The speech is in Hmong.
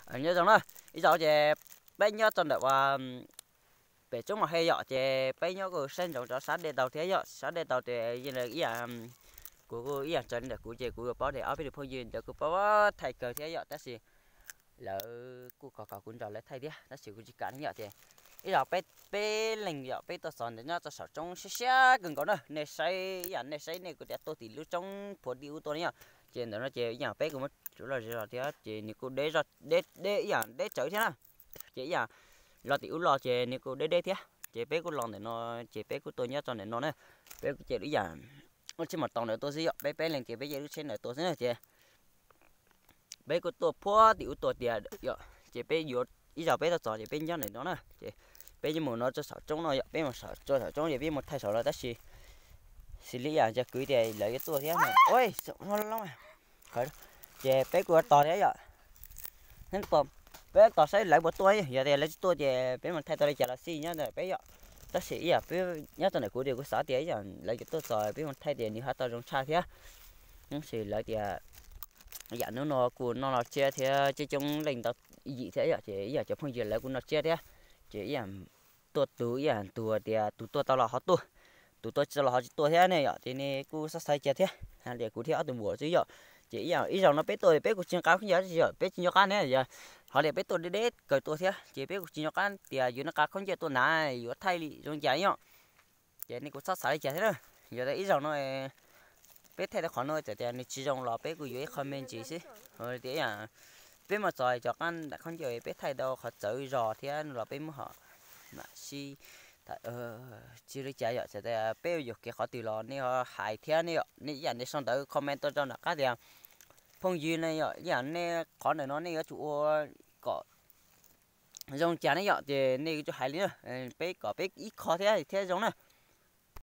Nyob zoo na, ib zaug ces peb nyob txog ntawm uas pem Tsoob Mos Hej yom, ces peb nyob kuj saib ntsoov rau sab dej tau thiab yom, sab dej tau ces ib yam, kuv kuj ib yam raws li ntawm kuv ces kuv yuav paub tias ob peb tus phooj ywg ntawd kuj paub thaij kawg thiab yom, tab sis lawv kuj kom kom kuv nrog lawv thaij thiab tab sis kuv tsis kam ne yom, ces ib zaug peb, peb leeg yom, peb tuaj txog ntawm nyob txog saum roob siab siab kawg nkaus na, nej saib ib yam, nej saib nej kuj tias tuaj tim lub roob phuav dib ub tuaj ne yom, ces ntawm no ces ib yam peb kuj muab tsuj loj zis zog thiab ces nws kuj deb zog, deb deb ib yam deb tsawv thiab na, ces ib yam los tim ub los ces nws kuj deb deb thiab ces peb kuj los ntawm no, ces peb kuj tuaj nyob txog ntawm no na, peb kuj cia ib yam ua tsis mus tau ntawd tuaj xwb yom, peb peb leeg ces peb cia lub tsheb ntawd tuaj xwb na ces peb kuj tuaj phuab tim ub tuaj tias yom, ces peb yuav ib zaug peb tuaj txog ces peb nyob ntawm no na ces peb yuav mus no rau saum roob no yom, peb mus saum, rau saum roob ces peb mus thaij saum no tab sis xws li yam cov kwv tias lawv yuav tuaj thiab, ces peb kuj yuav tos thiab yom. Peb tos saib lawv puas tuaj, yog tias lawv tsis tuaj ces peb mus thaij tau li cas los xij nyob ntawm peb yom. Tab sis ib yam peb nyob txog ntawm kuv ces kuv xav tias ib yam lawv yuav tuaj txog peb mus thaij tias nws ho tau zoo tshaj thiab. Tab sis lawv tias yam hnub no kuj noj tsiab thiab coob coob leej ntau yim thiab yom, ces ib yam cov phooj ywg lawv kuj noj tsiab thiab, ces ib yam tuaj tus ib yam tus tias tus tuaj tau los ho tuaj, tus tuaj tsis tau los ho tsis tuaj thiab ne yom, ces nej kuj xav xav li cas thiab. Hais tias kuv thiab ob tug npuam xwb yom, ces ib yam ib zaug no peb tuaj peb kuj tsis nco qab khaub ncaws tab sis yom, peb tsis nco qab ne yom, ho tias peb tuaj deb deb kawg tuaj thiab ces peb kuj tsis nco qab tias yuav nqa khaub ncaws tuaj na yuav thaij li zoo cas yom. Ces nej kuj txhob xav li cas thiab na. Yog tias ib zaug no peb thaij tau qhov no txawm tias nws tsis zoo los peb kuj yuav ib qho me ntsis xwb. Tias peb mus txog cov qab nram khaub ncaws peb thaij tau qhov txawv zog thiab los peb muab ho mam sib tham tsis li cas yom, txawm tias peb yuam kev qhov twg los nej ho hais thiab ne yom, nej ib yam nej sau ntawv comment tuaj rau nram qab tias phooj ywg ne yom, ib yam nej qhov ntawm no nej yuav tsum ua kom zoo cas ne yom, ces nej yuav tsum hais li na, peb kom peb ib qho thiab thiab zoo na.